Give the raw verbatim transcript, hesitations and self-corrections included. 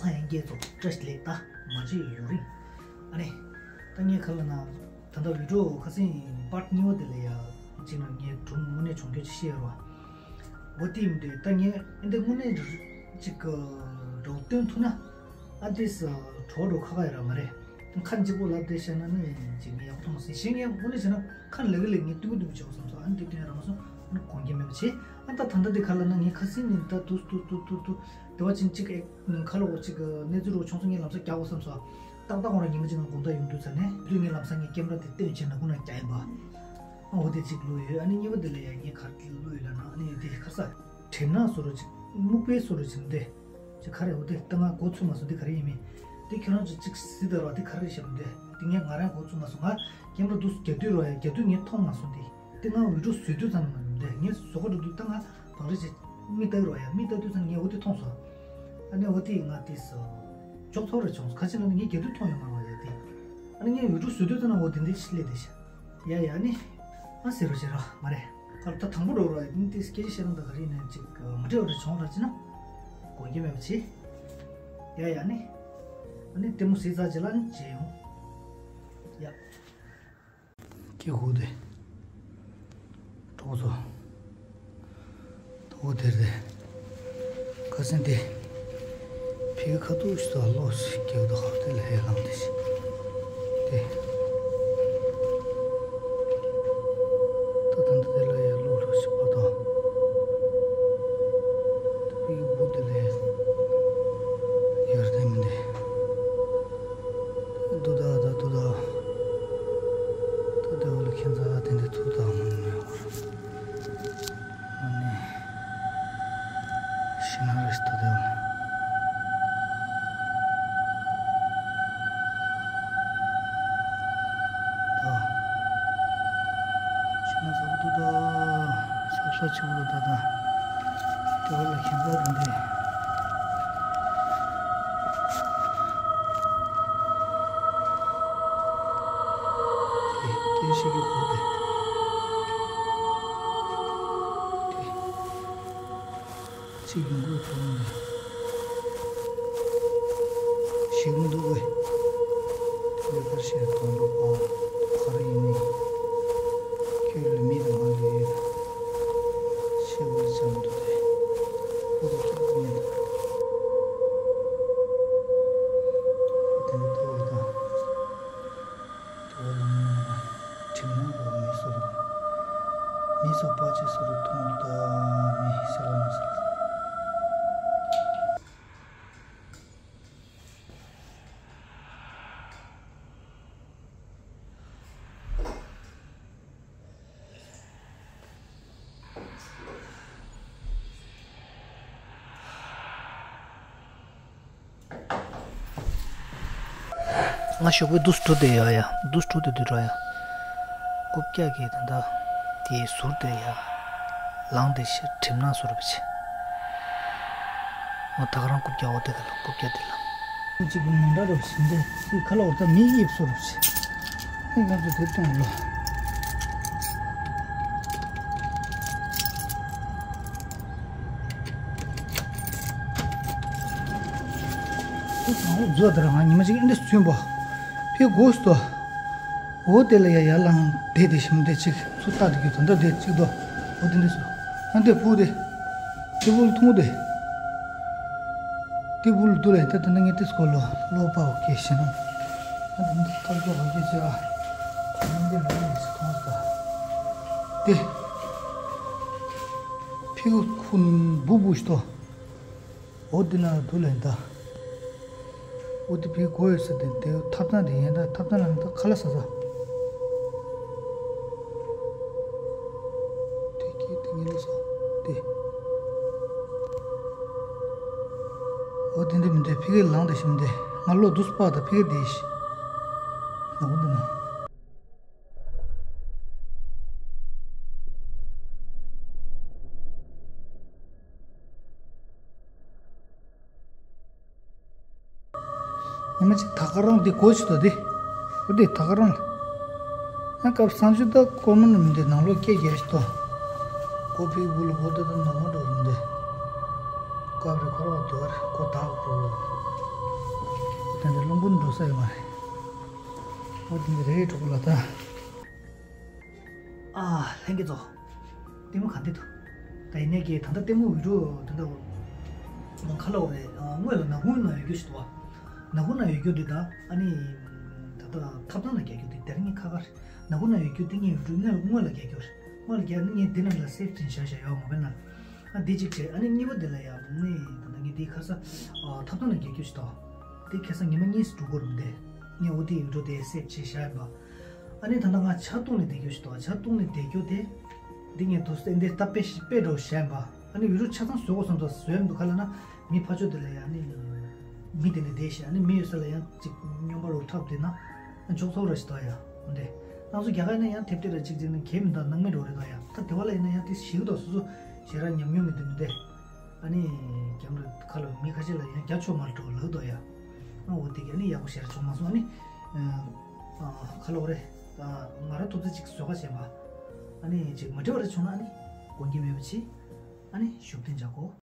ཡང་སྐྱེས་ཚོགས་བཀྲ་ཤིས་བདེ་ལེགས། ད་མ་བརྗེད་ཡུན་རིང་། ཨ་ནི། ད་ངས་ག་ལ་ན། ད་ལྟ་བི་ཌིའོ་ཁ་སང་པར་ཊི་གཉིས་པ་དེ་ལ་ཡ། གཅིག་ན་ངས་སྒྲུང་དངོས་གནས་བྱུང་རྒྱུ་ཅིག་བཤད་ཡོད་རེད་བ། འོ་དེ་མི་འདུག་ད་ངས་ཨ་འདི་དངོས་གནས་ཅིག་གི་འགྲོ་སྟོན་ཐུབ་ན། ཨ་འདི་ས་གྲོགས་འགྲོ་ཁག་ཁག་ཡོད་ར་མ་རེད། ཁ་གཅིག་པོ་ལབ་བསྡད་བཤད་ན་ནི་ཅིག་མི་ཡག་པོ་མཐོང་སྲིད། གཞན་ངས་དངོས་གནས་བྱས་ན་ཁ་ལ་གི་ལ་ངས་སྟོན་གི་འདུག་བྱེད་དགོས་བསམ་སོང་། ཨ་འདི་སྟོན་ཡ་ར་མ་སོང་། ཨ་ནི་དགོངས་འགལ་མེད་པ་བྱེད། ཨ་ད་ད་ལྟ་འདི་ག་ལ་ན་ངས་ཁ་སང་ནས་ད་དུ་དུ་དུ་དུ་དུ་དེ་བ་ཅིན་གཅིག་ཨེ། ཁ་ལོ་གཅིག་གི་གནས་ཚུལ་རོ་ཆུང་ཆུང་ངས་ལམ་སང་རྒྱག་དགོས་བསམ་སོང་། ཏག་ཏག་ཁོང་རང་ཉི་མ་གཅིག་ནང་དགོང་དག་ཡོང་དུས་ཚར་ནས་དུས་ངས་ལམ་སང་ངས་ཀེམ་ར་དེ་སྟོན་བྱས་ན་ཁོང་རང་རྒྱག་ཡིན་པ། ཨ་འོ་དེ་གཅིག་བླུགས་ཡོད། ཨ་ནི་གཉིས་པ་དེ་ལ་ཡང་ངས་ག་རེ་བླུགས་ཡོད་ལབ་ན། ཨ་ནི་དེ་ཁ་ས་གྲིབ་ནག་བཟོ་འདྲ་ཅིག་སྨུག་པའི་བཟོ་འདྲ་ཅིག་འདི། ཅིག་ག་རེ། འོ་དེ་ད་ང་མགོ་ཚོས་མ་སོང་། འདི་ག་རེ་ཡིན་མིན། འདི་ཁྱོད་རང་ཚོ་གཅིག་གཟིགས་དང་ར། འདི་ག་རེ་བཤད་པ་འདི། འདི་ངས་ང་རང་མགོ་ཚོས་མ་སོང་། ང་ཀེམ་ར་དུ་རྒྱག་དུས་རོ་ཡ། རྒྱག་དུས་ངས་མཐོང་མ་སོང་འདི། དེ་ང་འོས་འགྲོ་བཟོས་དུས་ཙམ་ན་མི་འདུག་ངས་བཟོ་ག་འགྲོ་དུས་ད་ང་བང་རི་ཅིག་མིག་ལྟ་གི་རོགས་ཡ། མིག་ལྟ་དུས་ཙམ་ངས་འོ་དེ་མཐོང་སོང་། ཨ་ནི་འོ་དེ་ང་དེ་སོ་ཅོག་ཐོག་རེ་བྱུང་སོང་། ཁ་ཅིག་ན་ངས་རྒྱ་དུས་མཐོང་ཡོད་མ་རེད་ཡ་དེ། ཨ་ནི་ངས་འོས་འགྲོ་བཟོས་དུས་ཙམ་ན་འོ་དེ་འདི་ཞིག་སླེབས་བསྡད་ཤག་ཡ་ཡ། ཨ་ནི་ཨ་ཟེར་རོ་ཟེར་རོ་མ་རེད། ཁ་ད་དང་པོ་འགྲོ་རོགས་ཡ། ཨ་ནི་དེ་སྐད་ཆ་བཤད་ན་ད་ག་རེ་ཡིན་ན་ཅིག་མ་འགྲིག་པ་རེ་བྱུང་ར་ཅི་ན་དགོངས་འགལ་མེད་པ་བྱེད། ཡ་ཡ། ཨ་ནི་ཨ་ནི་ལྟད་མོ་གཟིགས་ཚར་རྗེས་ལ་ཨ་ནི་མཇལ་ཡོང་། ཡ། ཀྱེ་ཧུད་དེ། གྲོགས་ཚོ། ད་འོ་དེར་དེ། ཁ་སང་དེ། ཕི་གི་ཁ་ཐུག་ཞིག་ཏུ་ལོག་ཞིག་རྒྱབ་ཏུ་ཧབ་དེ་ལ་ཧེ་ལང་དེ་ཞིག་དེ། ད་ད་འདི་དེ་ལ་ཡ་ལོག་ལོག་ཞིག་པ་དང་། ད་ཕི་གི་བུ་དེ་ལ་ཡ་ཡར་དེ་མི་འདི། དུ་ད་ད་དུ་ད། ད་དེ་བ་ལ་ཁྱེད་ཚ་དེ་འདི་ཐུག་ད་མ་ནི་མེད་བར། ཨ་ནི། ཤི་ན་རེ་ཞིག་ད་དེ་བ། ད། ཤི་ན་ས་བུ་དུ་ད། ས་ས་ཆི་བུ་དུ་ད་ད། དེ་བ་ལ་ཁྱེད་ཚ་དེ་འདི། སྐད་ཤིག་གི་གོ་དེ། དེ། ཅིག་ཡོང་གི་གོ་ནས། ཞིག་མི་འདུག་གས། དེ་ལས་ཀར་ཤེས་དོན་འགྲུབ་པ། ག་རེ་ཡིན་ནི། ཁྱོད་ལ་མི་དང་ང་ལ་ཡོད། ཤེས་པར་བྱ་མི་འདུག་སྟེ། ཁོ་ཚོ་ཚོགས་མེད་དང་། དེ་ནི་ཐོག་དང་། དེ་བ་ལ་མི་ང་ཁྲིམས་ནང་དུ་མི་སོར། མི་སོ་པ་ཅི་སོར་མཐོང་ལྟ་མི་ཤ་ལ་མི་སོར། ང་ཞོགས་པའི་དུས་སུ་འགྲོ་བསྡད་ཡོད་ཡ། དུས་སུ་འགྲོ་བསྡད་དུས་འགྲོ་ཡ། རྐུབ་བཀྱག་གིས་ད་ལྟ་དེའི་ཟུར་དེ་ཡ། ལངས་ཏེ་ཤི་གྲིབ་ནག་བཟོ་འདྲ་བྱས། ང་ད་ག་རང་རྐུབ་བཀྱག་འོ་དེ་ག་ལ་རྐུབ་བཀྱག་དེ་ལ། གཅིག་གི་མོ་འདྲ་རོ་ཞིག་འདི་ཁ་ལ་འོ་ད་མི་དབྱིབས་བཟོ་འདྲ་བྱས། ཨེ་ང་ཚོ་དེ་སྟོན་ལོ། ཨོ་མཛོ་དེ་རང་ཉི་མ་ཅིག་འདི་ཚུན་པོ་ཕི་གོས་སོ། འོ་དེ་ལ་ཡ་ཡར་ལངས་དེ་དེ་ཞིམ་དེ་ཅིག་ཚུར་ལྟ་དེ་གི་དོན་དག་དེ་ཅིག་དོ། འོ་དེ་འདི་སོ། ཨ་འདི་བུ་དེ། དེ་བུ་ལ་ཐུང་དེ། དེ་བུ་ལ་དུ་ལ་ཡ་ད་དེ་ན་ངས་དེ་སྐོར་ལོ་ལོ་པའོ་ཁེ་ཤི་ན། ཨ་འདི་འདི་ཐག་ཆོད་ཧ་གི་ཅི་ཨ། ཁོ་ན་འདི་ལ་ཡ་ཅིག་ཐོང་ས། དེ། ཕི་གུ་ཁུ་འབུ་འབུ་ཞིག་ཏོ། འོ་འདི་ན་དུ་ལེན་ད། འོ་འདི་བི་གོ་ཡོད་ས་དེ་དེ་ཐབ་ཚང་དེ་ཡན་ད་ཐབ་ཚང་ལ་ནི་ད་ཁ་ལ་ས་ས། དེ་ཀི་དེ་ངི་ལ་ས་དེ། འོ་དེ་འདི་མི་འདྲ་ཕི་གེ་ལང་དེ་ཤི་མི་འདྲ་ང་ལོ་དུས་པ་ད་ཕི་གེ་དེ་ཤི། ནག་པོ་འདི་ན། ཉི་མ་གཅིག་ད་ག་རང་འདི་གོ་ཆི་ཏོ་འདི། འོ་འདི་ད་ག་རང་ལ། ཨ་སྐབས་སང་ཆུ་ད་ཀོ་མོན་མི་འདི་ནང་ལོ་སྐད་རྒྱས་ཤི་ཏོ། ཀོ་ཕི་བུ་ལ་བོ་ད་ད་ནོ་མ་འགྲོ་རུང་འདི། སྐབས་རེ་ཁོ་རོ་དོ་རེ་ཁོ་ད་གོ། སྤུན་འགྲོ་ས་ཡོད་མ་རེད། ཨོ་དེ་འདི་རེད་གྲོགས་པོ་ལགས་ད། ཨ་ལྷན་རྒྱས་ཚོ། ལྟད་མོ་ག་འདྲ་འདུག་ད་ཡིན་ནའི་གི་ད་ལྟ་ལྟད་མོ་བི་ཌི་ཡོ་ད་ལྟ་ཁ་ལོ་རེད། སྔོན་ལ་ནག་ཁུང་ནང་ཡོད་རྒྱུ་ཞིག་འདུག་བ། ནག་ཁུང་ནང་ཡོད་རྒྱུ་འདི་ད་ཨ་ནི་ད་ལྟ་ཐབ་ཚང་ནང་རྒྱག་རྒྱུ་འདི་དེ་རིང་ངས་ཁ་ཁར་ནག་ཁུང་ནང་ཡོད་རྒྱུ་འདི་ངས་བི་ཌི་ཡོ་སྔོན་ལ་རྒྱག་རྒྱུ་རེད། སྔོན་ལ་རྒྱག་ནི་ངས་འདི་ནང་ལ་སེབ་བྱས་བཞག་བཞག་ཡོད་མོ་བེ་ན། ཨ་འདི་གཅིག་བྱས། ཨ་ནི་གཉིས་པ་འདི་ལ་ཡང་ནི་ད་ལྟ་ངས་འདི་ཁ་ས་ཐབ་ཚང་ནང་རྒྱག་རྒྱུ་ཞིག་འདུག་འདི་ཁ་ས་ཉི་མ་གཉིས་སུ་འགྲོ་གི་རེད་མི་འདུག་ངས་འོ་དེ་ཡིག་འབྲུ་དེ་སེབ་བྱས་བཞག་ཡིན་པ། ཨ་ནི་ད་ལྟ་ང་ཇ་བཏུང་ནས་བསྡད་རྒྱུ་ཞིག་འདུག་ཇ་བཏུང་ནས་བསྡད་རྒྱུ་དེ། འདི་ངས་དུ་སེ་འདི་སྟབས་པས་ཤི་པས་འགྲོ་བཞག་ཡིན་པ། ཨ་ནི་ཡིག་འབྲུ་ཆ་ཚང་བཟོ་དགོས་བསམ་ཚོ་བཟོས་མི་འདུག་ག་ལ་ན། མི་ཕར་ཕྱོགས་དེ་ལ་ཡང་ནི་མི་དེ་འདྲ་བསྡད་ཤག་ཨ་ནི་མི་ཡོད་ས་ལ་ཡང་ཅིག་སྨྱོན་པ་རུ་འཁྲབ་བསྡད་ན་ཨ་འཇོག་ཚོགས་ར་ཞིག་འདུག་ཡ། འདི་ང་ཚོ་རྒྱ་གར་ནས་ཡང་ཐེབས་ཏེ་ར་གཅིག་གཅིག་ནི་གས་མི་འདུག་ནང་མི་འགྲོ་རེད་འདུག་ཡ། ད་དེ་བ་ལ་ཡིན་ན་ཡང་དེ་ཞིག་འདུག་སོ་སོ་ཞེ་དྲག་ཉམས་མྱོང་མི་འདུག་མི་འདི། ཨ་ནི་རྒྱ་མི་ཁ་ལ་མི་ཁ་ཤས་ལ་ཡང་རྒྱ་ཆོག་མ་འགྲོ་ལབ་འདུག་ཡ། ཨ་འོ་དེ་གི་ཨ་ནི་ཡག་པོ་ཞེ་དྲག་བྱུང་མ་སོང་། ཨ་ནི་ཁ་ལོ་རེ་ང་རང་ཐུབ་ཚོད་ཅིག་བཟོ་ཁ་བྱས་པ། ཨ་ནི་ཅིག་མ་འགྲིག་པ་རེ་བྱུང་ན་ཨ་ནི་དགོངས་འགལ་མེད་པ་བྱེད། ཨ་ནི་ཞུ་བདེ་འཇགས་གོ།